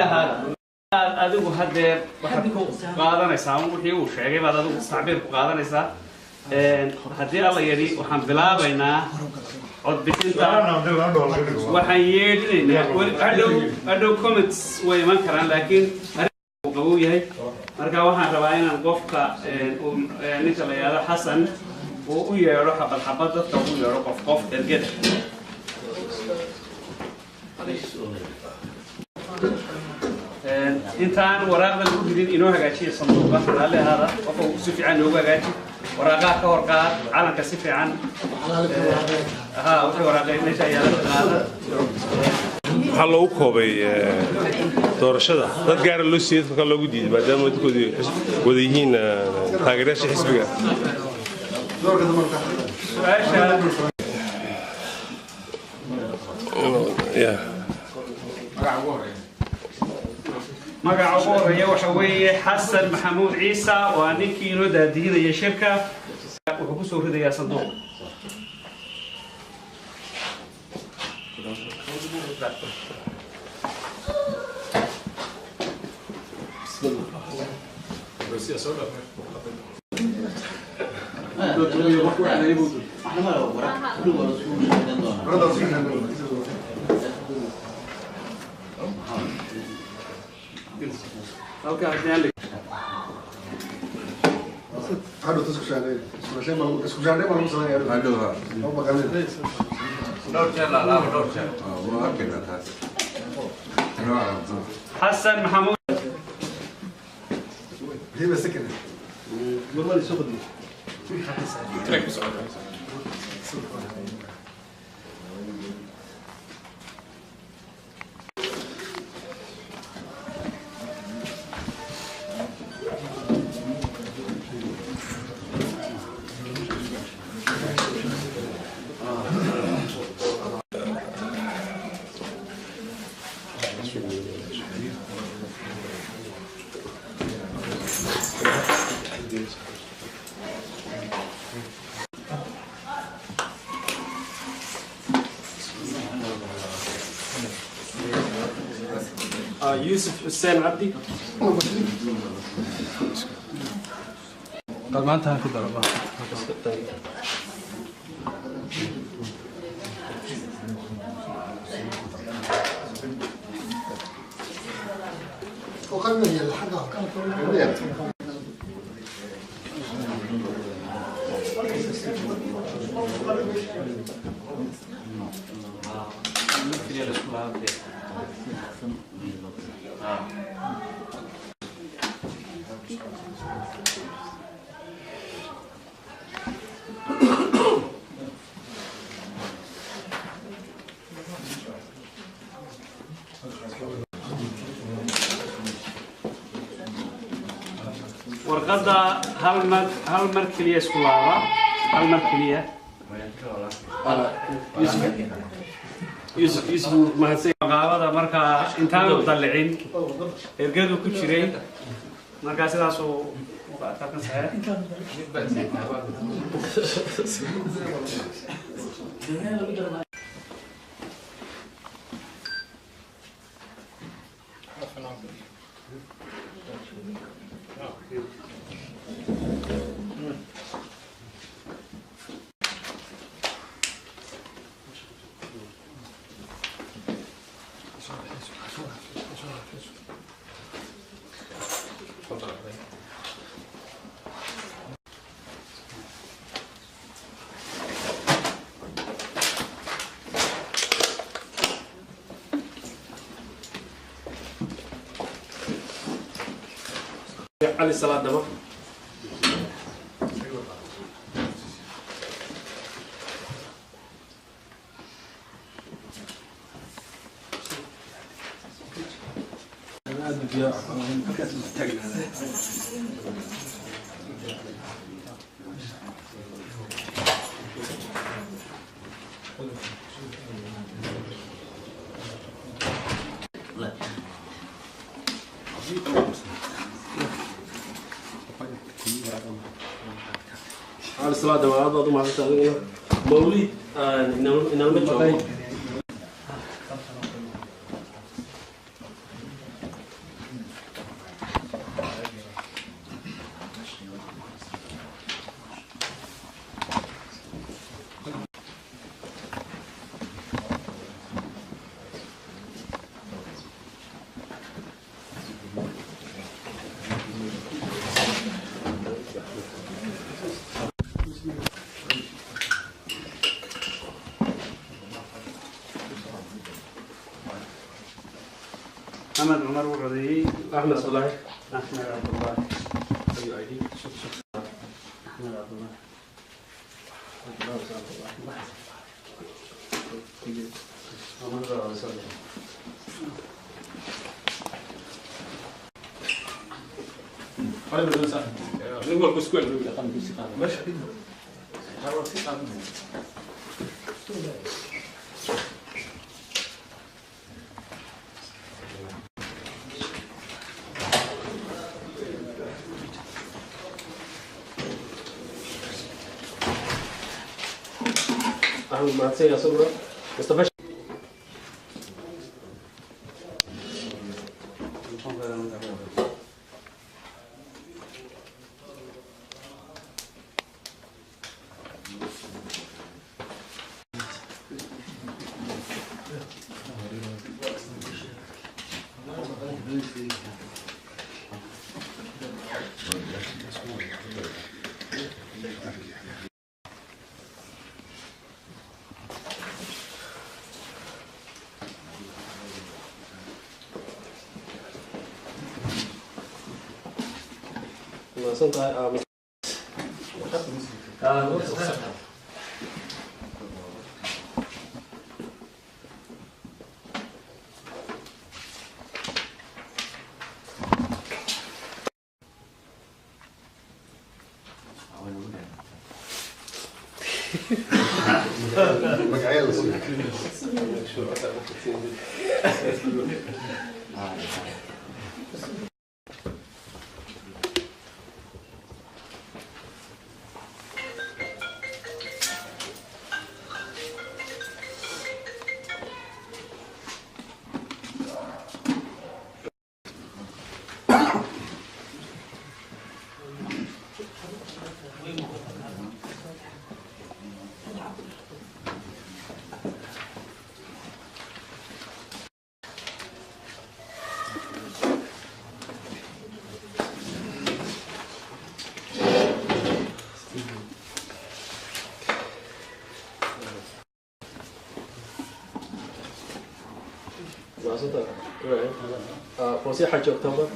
Ahaada, aad adigu haddeer waxaad ku qaadanaysaa wixii uu sheegay baad adigu tacbiir ku qaadanaysaa. Haddii Alla yidhi, waxaan bilaabaynaa codbixinta. Waxaan yeedhinaynaa hadhow. Hadhow comments way iman karaan, laakiin arrin qabow yahay. Marka waxaan rabaa inaan qofka ninka la yidhaahdo Xasan uu u yeedho xabad xabad dadka, ugu yeedho qof qof ergada. Intaan waraaqda lagu ridin, inoo hagaajiya sanduuqa. Raalli ahaada, qofka si fiican noogu hagaaji, waraaqaha ka hor qaad, calanka si fiican. Ha, wixii waraaqay meesha yaala ka qaada. Waxaa loogu koobay doorashada dad gaara loo siiyey, dadka kale loogu diiday, maadaama dadkoodii wada yihiin taageerayaasha xisbiga. Su-aasha. Yeah. Magaca ugu horeeya waxa weeye Xasan Maxamuud Ciisa. Waa ninkii inoo daadihinaya shirka. Wuxuu kusoo ridayaa sanduuqa. Halka haddii aan la Dhowr jeer laalaaba, dhowr jeer waa arkaynaa taas. Xasan Maxamuud. Yuusuf Xuseen Cabdi. Maantaan ku daro. Warqadda hal mar keliya isku laaba, hal mar keliya. Yusuf, Yusuf, Yusuf wuu mahadsan. Qaabada markaa intaanu dallicin ergadu ku jiray, markaa sidaasuu u qaataa kan saxiix. Cali Salaadama. Cali Salaadama, aad baad u mahadsantahay adiguna. Mawlid inalama joogo. Maxamed Cumar wuu codeeyey. Axmed Cabdullaahi. Axmed Cabdullaahi. Axmed Cabdullaahi. Axmed mahadsan yahay isaguna. Mustafa. Mahadsan tahay. Magacyada la siiyo. Mahadsan tahay Ibrahim. Fawsiya Xaaji October.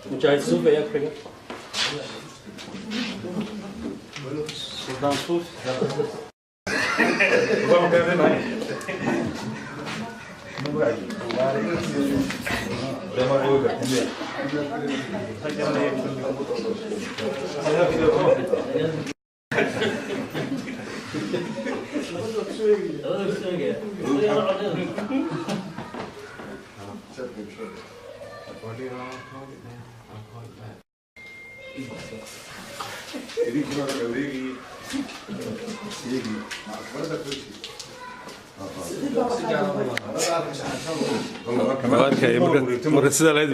Mujaahid Suuf ayaa ku xiga. Suldaan Suuf. Idinkuna adeegii iyagii maxkamadda ku Arkaya marka sidaa lahayd.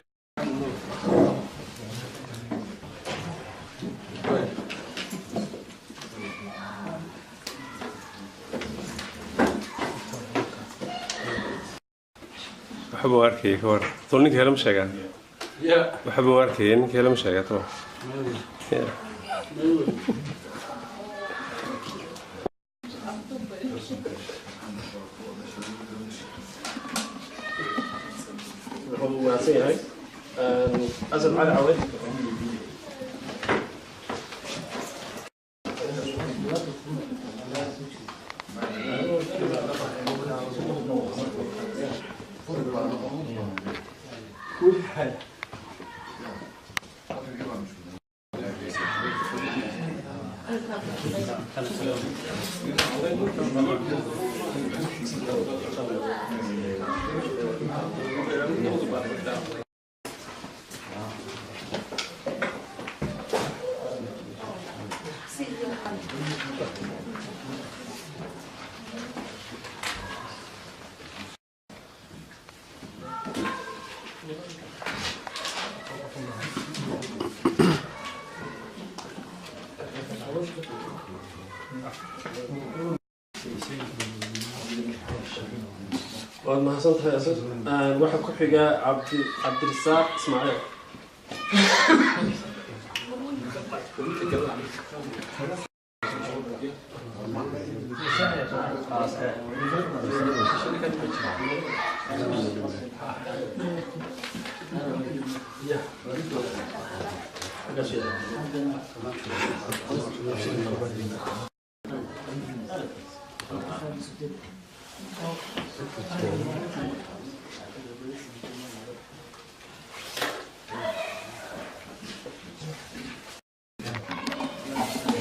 Waxba u arkaya ka war tol ninka hele ma sheegaa. Waxba u arkaya ninka hele ma sheegaa tol. Yeah. Wuxuu mahadsan yahay. Asad Cali Cawed. Waad mahadsan tahay, Asad. Waxaa ku xiga Cabdirasaaq Ismaaciil.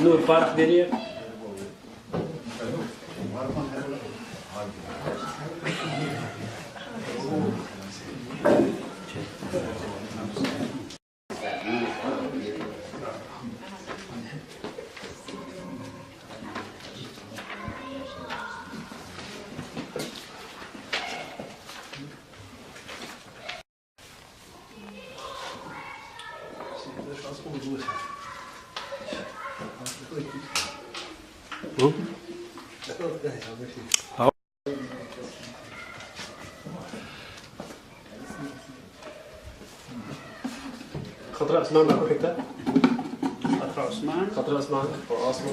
Nuur Faarax Deriye. Khadra Cismaan baa ku xigta. Khadra Cusmaan. Khadra Cismaan oo Oslo.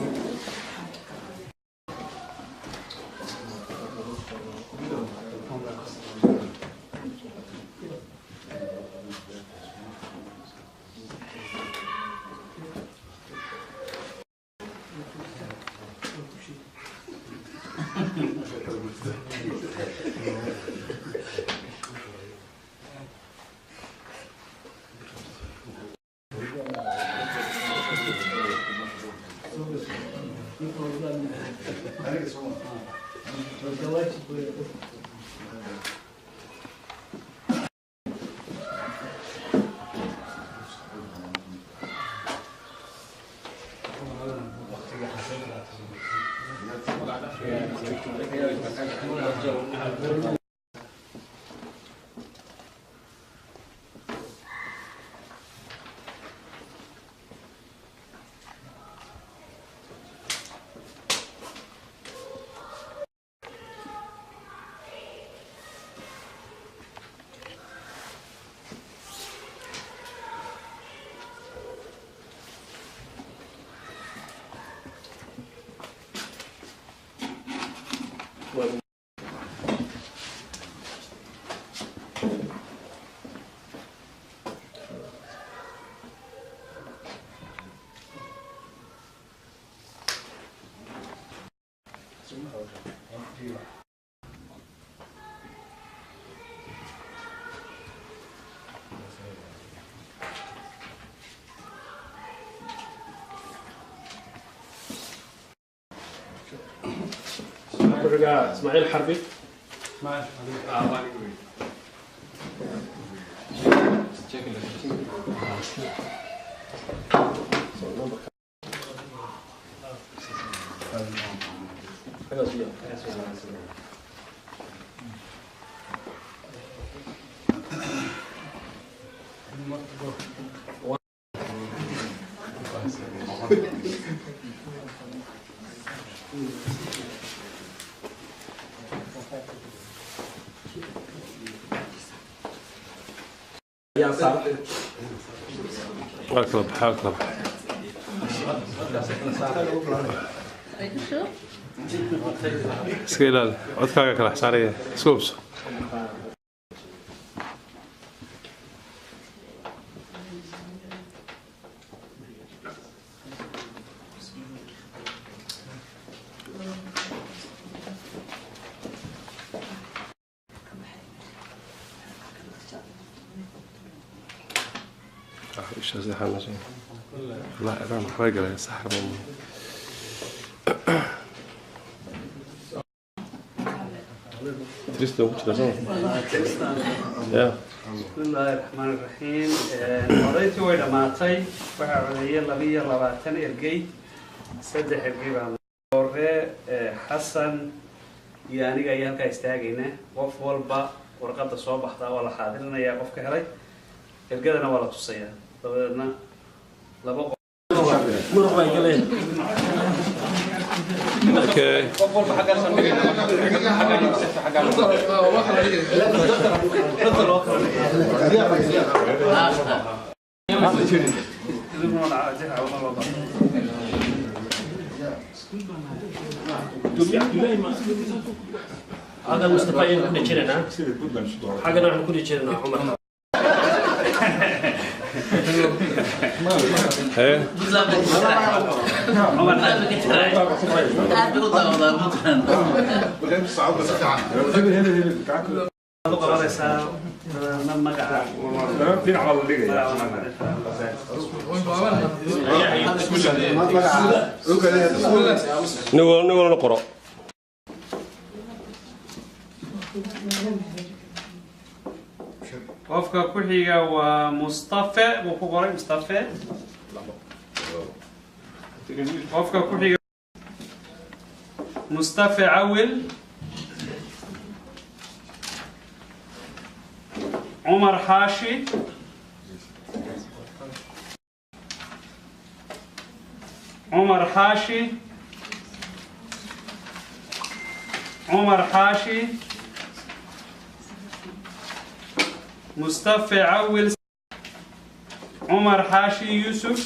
Ku xiga Ismaaciil Xarbi. Yaa Saalax. Waa kala baxa, waa kala baxa. Iska ilaali, codkaaga kala saaraya, iska hubso. لا انا محتاج سحر. Trista ugu jira soo ya. Bismillaahi raxmaani raxiim. Codayntii way dhammaatay. Waxaa codeeyay 22 ergey, 3 ergey baa hore. Xasan iyo aniga ayaa halkaa istaagayna. Qof walba warqadda soo baxdaa waa la xaadirinayaa, qofka helay ergadana waa la tusayaa, dabadeedna laba qof Muruq bay galeen. Okay. Qof walba xaggaasaan dhigayna, xaggaa Yusuf, xaggaa loo kala dhigay. Idinku waa loo baahan. Xaggan Mustafa ayaan ku dhejinaynaa, xaggana waxaan ku dhejinaynaa Cumar. Hee. Cumar. Waxaad u qabanaysaa dabadeedna magaca. Nin walna qoro. Qofka ku xiga waa Mustafe, buu ku qoray Mustafe. Qofka ku xiga Mustafe Cawil, Cumar Xaashi, Cumar Xaashi, Cumar Xaashi, Mustafe Cawil, Cumar Xaashi Yusuf,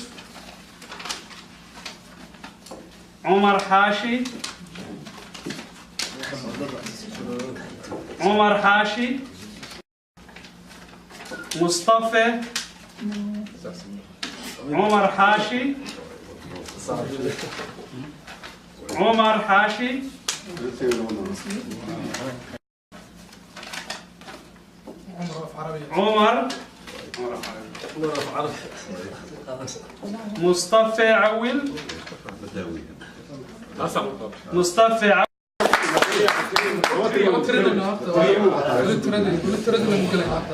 Cumar Xaashi, Cumar Xaashi, Mustafe Cumar Xaashi, Cumar Xaashi, Cumar Mustafe Cawil, Mustafe Cawil.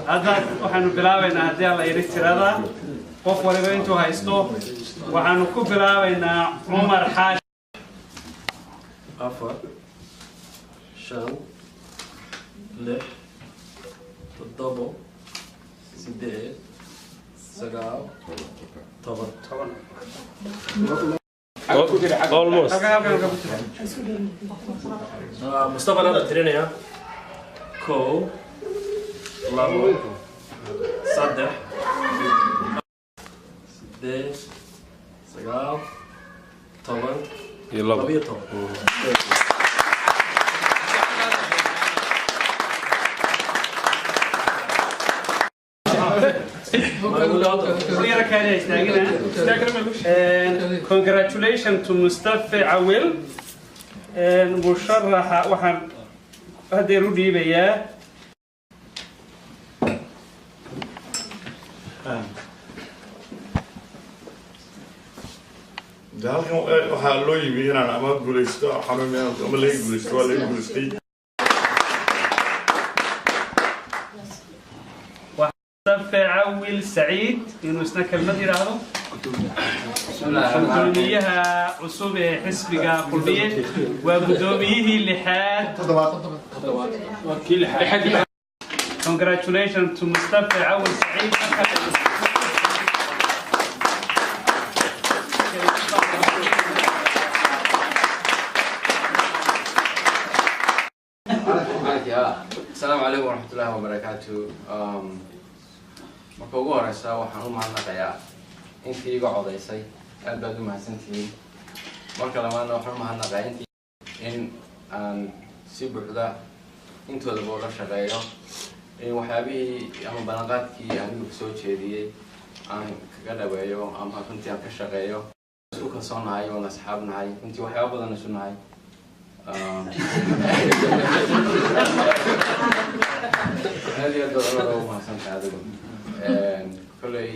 Hadda waxaanu bilaabaynaa, haddii alla yidhi, tirada qof waliba intuu haysto. Waxaanu ku bilaabaynaa Cumar Xaashi. 4, 5, 6, 7, 8, 9, 10. 10. Almost. Halkan, halkan, halkan ku jira. Mustafa hadda tirinaya: 1, 2, 3, 8, 9, 10, Iyo 2. 12. Yara kaaliya istaagina. Congratulations to Mustafa Awil. Musharaxa waxaan haddeer u dhiibayaa De halkan waxaa loo yimi inaan ama guulaysto xanuun ama laga guulaysto. Waa laga guulaystay. Mustafa Awil Saciid inuu isna kelmad yidhaahdo, gudoomiyaha cusub ee xisbiga Kulmiye, waa guddoomiyihii lixaad. Congratulations to Mustafa Awil Saciid. Asalaamu calaykum waraxmatullaahi wabarakaatu. Marka ugu horeysa waxaan u mahadnaqayaa intii iga codaysay, aad baad u mahadsantihiin. Marka labaadna waxaan u mahadnaqayaa intii in aan si buuxda intoodaba ula shaqeeyo, in waxyaabihii ama ballanqaadkii anigu soo jeediyey aan kaga dhaweeyo ama runtii aan ka shaqeeyo. Isku kalsoonahay oon asxaab nahay, runtii waxyaaba badan isu nahay. Aad iyo aad baad ugu mahadsantahay adigu kolley.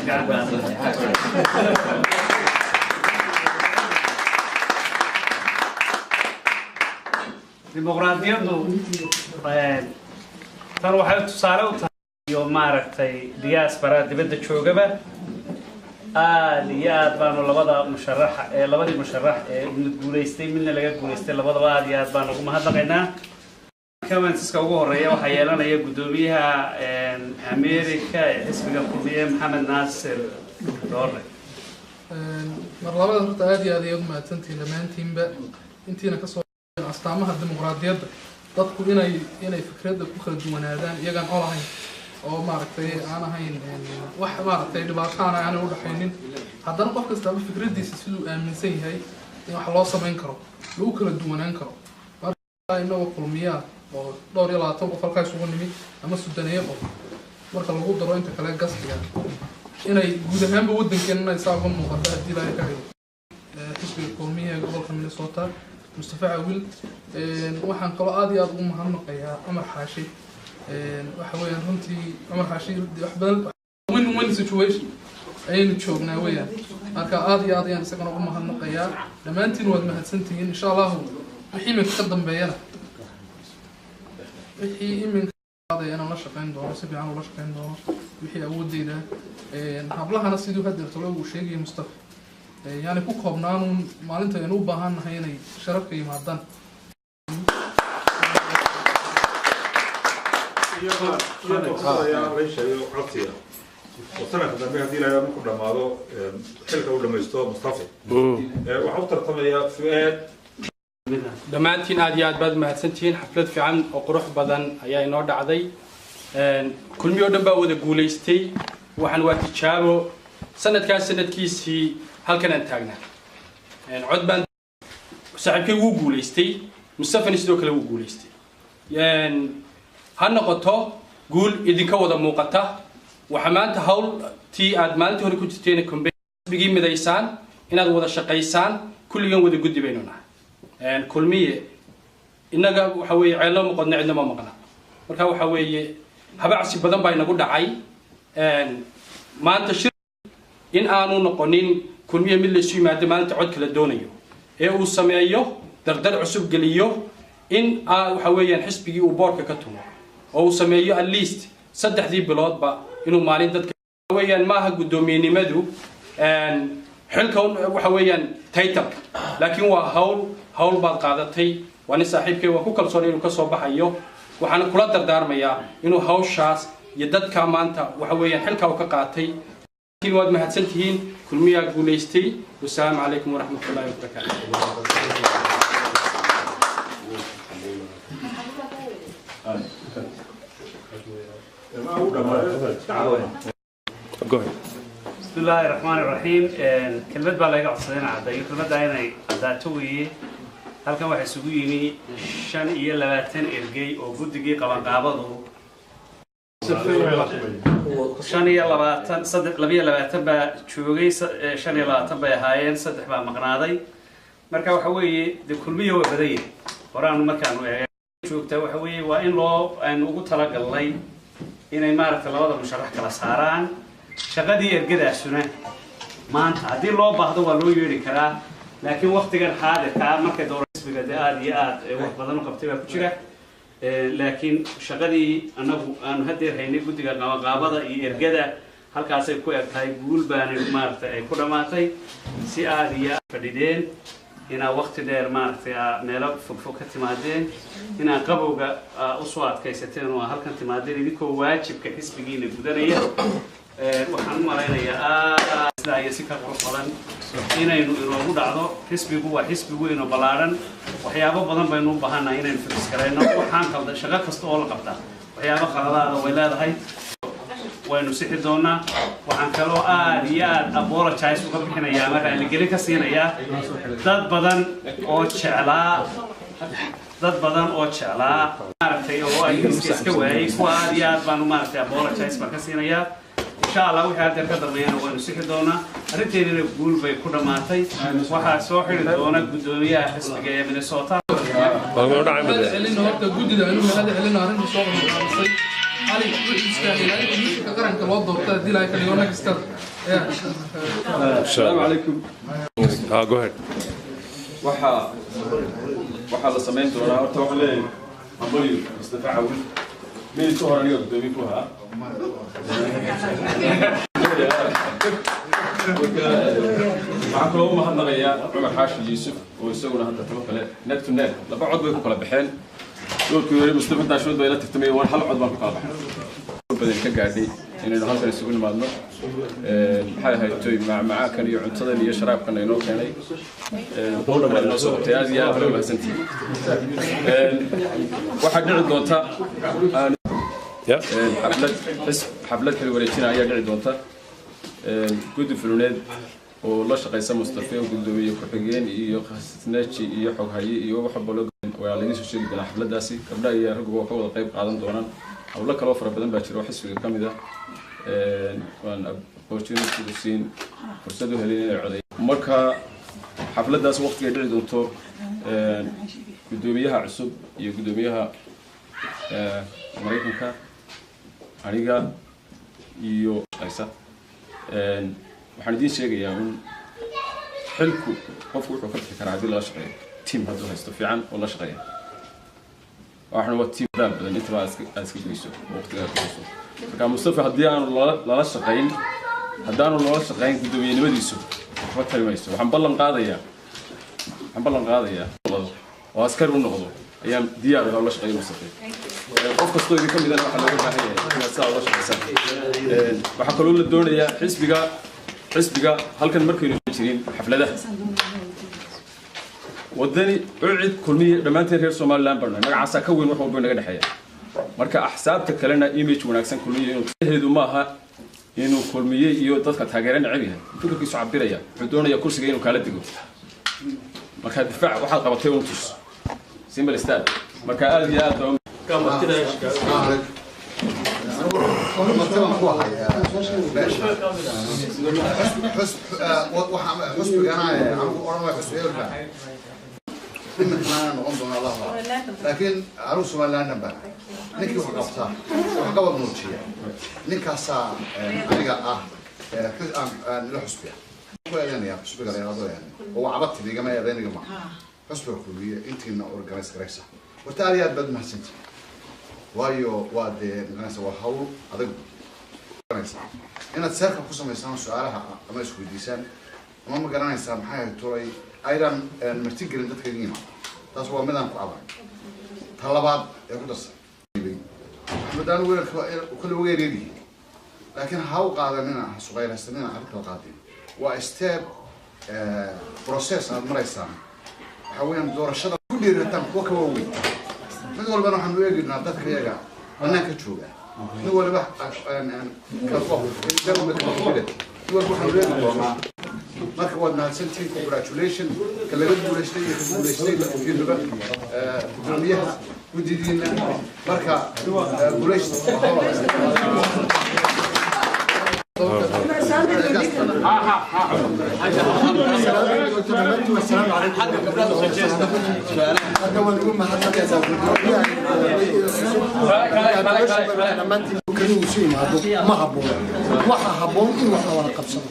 Gacan qaado. Dimuqraadiyaddu tan waxay tusaale u tahay iyo maaragtay diaspora dibadda joogaba. Aad iyo aad baanu labada musharax ee labadii musharax ee mid guulaystay, midna laga guulaystay, labadaba aad iyo aad baanu ugu mahadnaqaynaa. Commentska ugu horeeya waxaa yeelanaya guddoomiyaha America ee xisbiga Kulmiye, Maxamed Naasir Doore. Mar labada horta aad iyo aad ayaad umahadsantihiin dhammaantiinba intiina kasoo. Astaamaha dimuqraadiyadda, dadku inay fikradda ku kala duwanaadaan iyagaan col ahayn oo maaragtay aan ahayn wax maaragtay dhibaataana aanay udhaxaynin, haddana qof kastaaba fikraddiisa siduu aaminsan yahay in wax loo samayn karo, lagu kala duwanaan karo. Marka inagoo Kulmiyaa oo dhowr iyo labaatan qof halkaa isugu nimid ama 30-eeyo qof marka lagu daro inta kale gastiga, inay guud ahaanba waddankeena inay saa uga muuqato haddii Ilaahay ka dhigo. Xisbiga Kulmiya ee gobolka Minnesota, Mustafa Cawil, waxaan kaloo aad iyo aad ugu mahadnaqayaa Cumar Xaashi. Waxa weeyaan runtii Cumar Xaashi wax badan, win win situation ayaynu joognaa weeyaan. Marka aad iyo aad ayaan isagana ugu mahadnaqayaa. Dhammaantiin waad mahadsantihiin. Insha Allahu wixii iminka ka dambeeyana, wixii iminka inaan la shaqeyn doono, si fiican ula shaqeyn doono wixii awoodeyda. Hablahana siduu hadeerto uu sheegayay Mustafa, yani ku koobnaanuun maalinta aynu u baahan nahay inay sharafka yimaadaan. Iyadoo la sheego codsiga oo sanadka dambe haddii ilaahay markuu dhamaado xilka uu dhamaysto Mustafa, waxaa u tartamaya Fuaad. Dhammaantiin aad iyo aad baad mahadsantihiin. Xaflad fiican oo qurux badan ayaa inoo dhacday. Kulmi oo dhan baa wada guulaystay. Waxaan waa tijaabo. Sanadkaas sanadkiisii halkan aan taagnaa, cod baan saaxiibkay wuu guulaystay, Mustafana sidoo kale wuu guulaystay. Ha noqoto guul idinka wada muuqata. Waxaa maanta hawltii aad maalintii hore ku jirteen xisbigii midaysaan, inaad wada shaqaysaan. Kulligan wada guddi baynu nahay. Kulmiye innaga waxa weeye ceelno ma qodna, cidna ma maqna. Marka waxa weeye habacsi badan baa inagu dhacay maanta shir in aanu noqonin Kulmiye mid laysu yimaado maalinta cod kala doonayo ee uu sameeyo dardar cusub geliyo, in waxa weeyaan xisbigii uu boorka ka tumo oo uu sameeyo at least 3dii biloodba inuu maalin dadka weeyaan. Maaha guddoomiyenimadu xilka waxa weeyaan titleka, laakiin waa hawl. Hawl baad qaadatay. Waa nin saaxiibkay, waan ku kalsoonay inuu kasoo baxayo. Waxaan kula dardaarmayaa inuu hawshaas iyo dadka maanta waxa weeyaan xilka uu ka qaatay. Waad mahadsan tihiin. Kulmiyaa guulaystay. Wasalaamu calaykum waraxmat ullahi wabarakaatu. بسم الله الرحمن الرحيم. Kelmad baa laga codsaday inaan caddeeyo. Kelmaddaa inay caddaato weeye. Halkan waxaa isugu yimi 25 ergey oo guddigii qabanqaabadu 25, saddex, 22 baa joogay, 25 bay ahaayeen, saddex baa maqnaaday. Marka waxa weeye dee Kulmiya waa badan yahay. Horaanu markaanu eegay joogtaa waxa weeye waa in loo aynu ugu talagalnay inay maaragtay labada musharax kala saaraan. Shaqadii ergadaasuna maanta haddii loo baahdo waa loo yeedhi karaa, laakiin waktigan xaadirka ah markay doora xisbiga dee aada iyo aad wax badan u qabtay baa ku jira. Laakiin shaqadii annagu aanu hadeer haynay guddiga qabanqaabada iyo ergada halkaasay ku eg tahay. Guul baana maaragtay ay ku dhammaatay. Si aada iyo aad fadhideen inaa wakti dheer maaragtay aa meelo fogfog ka timaadeen, inaa qabowga usoo adkaysateen oo halkan timaadeen idinkoo waajibka xisbigiina gudanaya. Waxaan u malaynayaa aad iyo si ka qurux badan inaynu inoogu dhacdo. Xisbigu waa xisbi weyn oo ballaadhan. Waxyaabo badan baynu u baahannahay inaynu fix garayno. Waxaan qalda shaqo kasta oo la qabtaa waxyaabo qaladaada way leedahay, waynu sixi doonaa. Waxaan kaloo aad iyo aad apologize uga bixinayaa ama raaligelin ka siinayaa dad badan oo jeclaa, dad badan oo jeclaa maaragtay oo ay iska iska waayay. Kuwa aad iyo aad baanu maaragtay apologize baan ka siinayaa. Insha Allah wixii haddeer ka dambeeyana waynu sixi doonaa. Arrinteedina guul bay ku dhammaatay. Waxaa soo xiri doona guddoomiyaha xisbiga ee Minnesota. Mahad celino horta guddida aynu mahad celino arrinta soo qabanqaabisay. Cali wuxuu istaahilaa in komishinka qaranka loo doorto haddii Ilaahay ka dhigo next-ada. Asalaamu calaykum. Ah, go ahead. Waxaa la samayn doonaa, horta waxaan leeyahay hambalyo Mustafa Cawil. Minute ka hor aniga guddoomiye ku ahaa. Marka waxaan kaloo u mahadnaqayaa Cumar Xaashi Yuusuf oo isaguna hadda tamo kale neck to neck, laba cod bay ku kala baxeen. Dhowrkii hore Mustafa Daashood bay la tartamayeen, waan hal cod baan ku kala baxay. Badan ka gaadhay inaynu halkan isugu nimaadno. Maxay ahayd toy macmacaakan iyo cuntadan iyo sharaabkan inoo keenay inoo soo qabtay, aad iyo aad bay mahadsantihiin. Waxaa dhici doonta xaflad xaflad xil wareejina ayaa dhici doonta. Guddi fuluneed oo la shaqaysa Mustafa oo guddoomiye ku-xigeen iyo khasnaji iyo xoghaye iyo wax walba loo, waa laydin soo sheegi doonaa xafladaasi. Gabdhaha iyo raggu waa ka wada qayb qaadan doonaan. Hawlo kaloo fara badan baa jira oo xisbiga ka mid ah waan opportunity u siin, fursad u helin inay codeeyaan. Marka xafladaas waqtigay dhici doonto, guddoomiyaha cusub iyo guddoomiyaha Maraykanka, aniga iyo shaqaysa, waxaan idiin sheegayaa un xilku qofku wuxuu ka bixi karaa haddii lala shaqeeyo, team hadduu haysto fiican oo la shaqeeya. Waxaan waa team daal badan intaba aad iska goyso oo waqtigaa ku goyso. Marka Mustafa haddii aanu lala shaqayn, haddaanu loola shaqayn, guddoomiyenimadiisu waxba tari mayso. Waxaan ballan qaadayaa oo askari u noqdo ayaan diyaar ah oo la shaqeeyo Mustafa. Qof kastoo idin ka midana waxaa looga baahan yahay inaad sidaa ula shaqaysaan. Waxaa kaloo la doonayaa xisbiga halkan markaynu jirin xafladaha Wadani, UCID, Kulmiye, dhammaanteen reer Somaliland baan nahay. Magacaasaa ka weyn wax walba naga dhexeeya. Marka axsaabta kalena image wanaagsan Kulmiye inuu heedu maaha inuu Kulmiye iyo dadka taageera neceb yahay. Fikirkiisu cabiraya, wuxuu doonayaa kursiga inuu kaala digo. Marka difaac waxaad qabatay un tus, simple start. Marka aad iyo aad baa Martibaan ku ahay meesha. Xusbigana anigu odhan waay xusbi hebel baa iminkana noqon doona, Allahu aclam, laakiin anigu Somalilandan baan. Ninkii wax qabtaa, wax qabad muujiya, ninkaasaa aniga ah la xusbiya ku eedeynaya. Xusbiga la yidhahdo oo waa cabatid, igama eedeyniga ma xusbiga Kulmiye. Intiina organize garaysa, horta aad iyo aad baad mahadsantihi, waayo waa dee magaranaysa waa hawl adag inaad seerka ku samaysaan su-aalaha ama isweydiisaan ama ma garanaysaa maxay ahayd tulay aydan martigelin dadka idin yimaado. Taas waa midaan ku cabanay. Ta labaad ee ku darsan, Axmed anigu kale uga yaryaryihiin, laakiin ha u qaadanina, ha suqayraysanina arrinta la qaadin. Waa step process aad maraysaan. Waxa weeyaan doorashada ku dhiirataan kuwa ka waaweyn. Mid walbana waxaanu eegaynaa dadka iyaga banaanka jooga. Mid waliba mid walba waxaanu eegi doonaa. Marka waad mahadsantihiin, congratulation ka laga guulaystay iyo ka guulaystay laftigiinuba, gudoomiyaha, guddidiina. Marka guulaysta, waa hawl. السلام عليكم. Hadda waan ugu mahadnaqaysaa gudoomiyaha. Kaliya isu yimaado ma habboon. Waxa habboon in wax la wada qabsado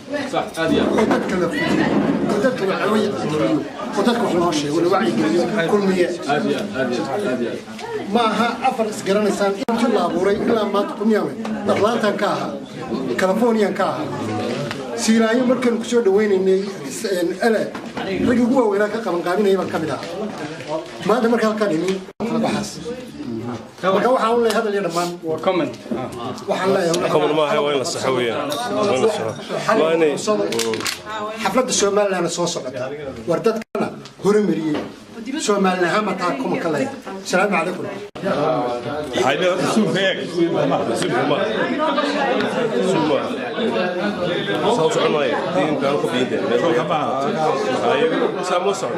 oo dadka la fujiyo oo dadka wax loo wacyigeliyo oo dadka wax loo sheego, la wacyigeliyo Kulmiye. Ma aha afar isgaranaysaan intii la abuuray ilaa maanta Kulmiyaa wey. Atlantan ka ahaa, Californian ka ahaa, Siilaayo markaanu kusoo dhawaynaynay ele raggii ugu waaweynaa ka qabanqaabinaya baan ka mid ahaa. Maanta marka halkaan imi waxaas, marka waxaan u leeyahay hadal iyo dhammaan comment. Waxaan leeyahay Comment maaha, waa in la saxo weeyaan, waa in la saxo, waa inay xafladda Somaliland soo socota war dadkana horumariyey Somaliland hama taa kuma ka leeyahay. Asalaamu calaykum. Suuka eeg, suuka ma suuq ma saa u socon maayo diinkaan ku biinta saa ma socon.